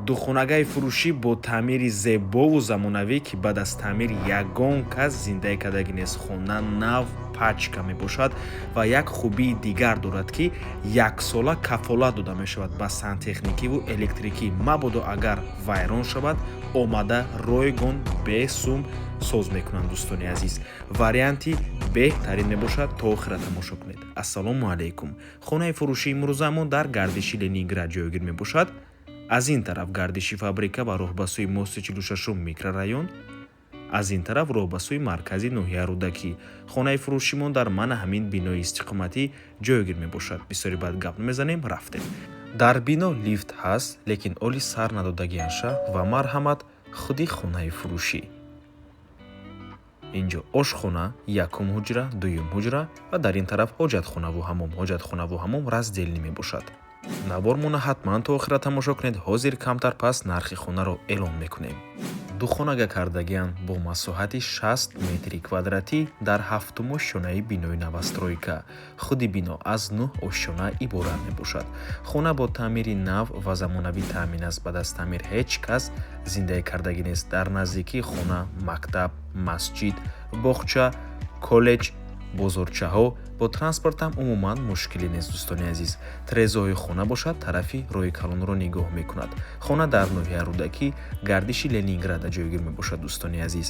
Духонагаи фурӯшӣ бо таъмири зебову замонавӣ, ки баъд аз таъмир ягон кас зиндаи кардагӣ нест. Хона нав пачка мебошад ва як хубии дигар дорад, ки яксола кафолат дода мешавад ба сантехникиву электрикӣ. Мабодо агар вайрон шавад, омада ройгон бесум соз мекунанд. Дӯстони азиз, варианти беҳтарин мебошад, то охира тамошо кунед. Ассалому алайкум. Хонаи фурӯшии имрӯзамон дар гардиши Ленинград ҷойгир мебошад. Аз ин тараф гардиши фабрика ва роҳ ба сӯи мости 46 микрорайон, аз ин тараф роҳ ба сӯи маркази ноҳия Рӯдакӣ. Хонаи фурӯшимон дар мана ҳамин бинои истиқоматӣ ҷойгир мебошад. Бисёри баъд гап намезанем, рафтем. Дар бино лифт ҳаст, лекин оли сар надодагианша. Ва марҳамат, худи хонаи фурӯшӣ. Инҷо ошхона, якум ҳуҷра, дуюм ҳуҷра ва дар ин тараф ҳоҷатхонаву ҳамом. Ҳоҷатхонаву ҳамом раздельный мебошад. Навормона ҳатман то охира тамошо кунед. Ҳозир камтар пас нархи хонаро эълон мекунем. Духонага кардагиан бо масоҳати 60 метри квадратӣ дар ҳафтум ошёнаи бинои новостройка. Худи бино аз 9 ошёна иборат мебошад. Хона бо таъмири нав ва замонавӣ таъмин аст. Баъд аз таъмир ҳеҷ кас зиндаи кардагӣ нест. Дар наздикии хона мактаб, масҷид, боғча, коллеҷ, бозорчаҳо, бо транспортам умуман мушкилӣ нест. Дӯстони азиз, трезоҳои хона бошад, тарафи роҳи калонро нигоҳ мекунад. Хона дар ноҳияи Рӯдакӣ, гардиши Ленинграда ҷойгир мебошад. Дӯстони азиз,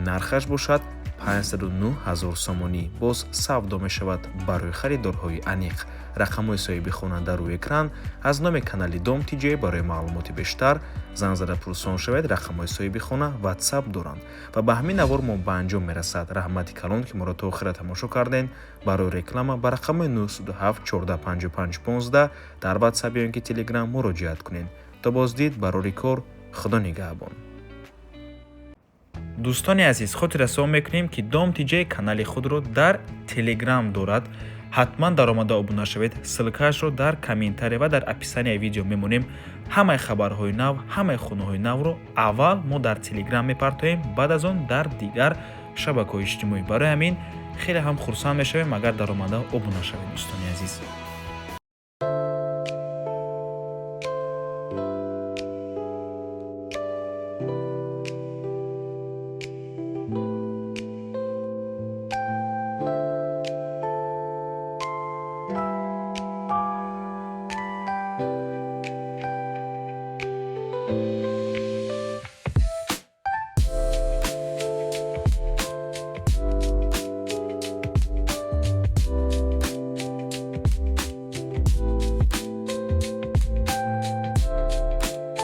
нархаш бошад 509 ҳазор сомонӣ, боз савдо мешавад. Барои харидорҳои аниқ рақамҳои соҳиби хона дар рӯи экран. Аз номи канали Дом ТJ барои маълумоти бештар занг зада пурсон шавед. Рақамҳои соҳиби хона ватсап доранд. Ва ба ҳамин навор мо ба анҷом мерасад. Раҳмати калон, ки моро то охира тамошо кардем. Барои реклама ба рақамҳои 907 14 55 15 дар ватсап ё ин ки телеграм муроҷиат кунед. То боздид, барори кор, Худо нигаҳбон. Дӯстони азиз, хотиррасон мекунем, ки Дом ТJ канали худро дар Телеграм дорад. Ҳатман даромада обуна шавед. Ссылкаашро дар комментария ва дар описанияи видео мемонем. Ҳамаи хабарҳои нав, ҳамаи хонаҳои навро аввал мо дар Телеграм мепартоем, баъд аз он дар дигар шабакаҳои иҷтимоӣ. Барои ҳамин хеле ҳам хурсанд мешавем, агар даромада обуна шавед, дӯстони азиз.